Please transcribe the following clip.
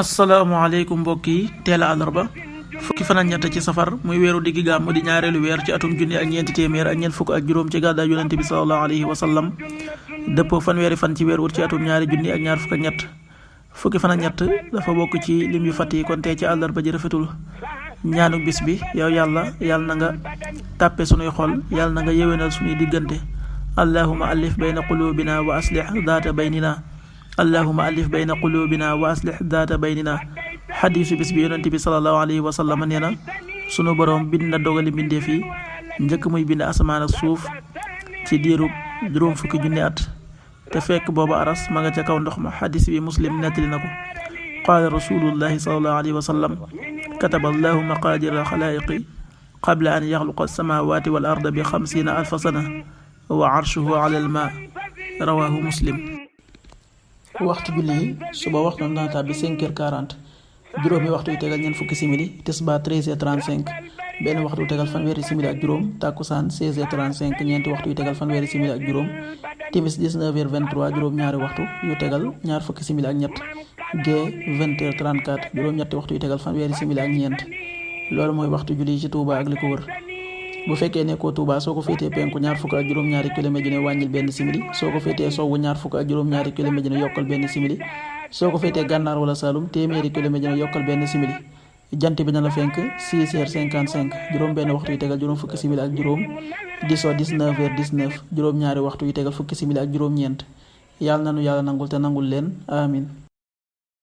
asalaamaaleykum mbokk yi teel a àllarba fukki fan ak ñett ci safar muy weeru diggi gàmmu di ñaareelu weer ci atum junni ak ñeenti téeméer ak ñeent fukk ak juróom ci gàddaay yonente bi sallallahu alayhi wa sallam dëppoo fanweeri fan ci weer wut ci atum ñaari junni ak ñaar fukk ak ñett fukki fan ak ñett dafa bokk ci lim yu fàtt yi kon tey ci àllarba ji rafetul ñaanu bis bi yow yàlla na nga tàppe sunuy xol yàlla na nga yéwénal sunuy diggante allahuma alif bayna qulubina wa aslih daata baynina allahuma alif bayna qulubina wa aslih daata baynina xadiisu bis bi yonente bi sallallahu alayhi wa sallam nee na sunu boroom bind na dogali mbindeef yi njëkk muy bind asamaan ak suuf ci diirub juróom fukki junni at te fekk booba aras ma nga ca kaw ndox ma xadiis bi muslim nettali na ko qaala rasulullahi sallallahu alayhi wa sallam kataba allahu maqadir alxalaayiqi qabla an yaxluqa alsamawati wal arda bi 50,000 sana wa arshuhu ala alma rawahu muslim. waxtu julli yi suba waxtu na dana tàbbi 5h40 juróomi waxtu yu tegal ñeent fukki simili tisbaar 13h35 benn waxtu yu tegal fanweeri simili ak juróom takkusaan 16h35 ñeenti waxtu yu tegal fanweeri simili ak juróom timis 19h23 juróom-ñaari waxtu yu tegal ñaar fukki simili ak ñett gee 20h34 juróom-ñetti waxtu yu tegal fanweeri simili ak ñeent loolu mooy waxtu julli yi ci Touba ak li ko wër. bu fekkee nekkoo Touba soo ko féetee penku ñaar fukk ak juróom-ñaari kilomètre dina wàññil benn simili soo ko féetee sowwu ñaar fukk ak juróom-ñaari kilomètre dina yokkal benn simili soo ko féetee gànnaar wala Saloum téeméeri kilomètre dina yokkal benn simili jant bi dina la fenk 6h55 juróom benn waxtu yu tegal juróom fukki simili ak juróom di so 19h19 juróom-ñaari waxtu yu tegal fukki simili ak juróom-ñeent yàlla nanu yàlla nangul te nangul leen amin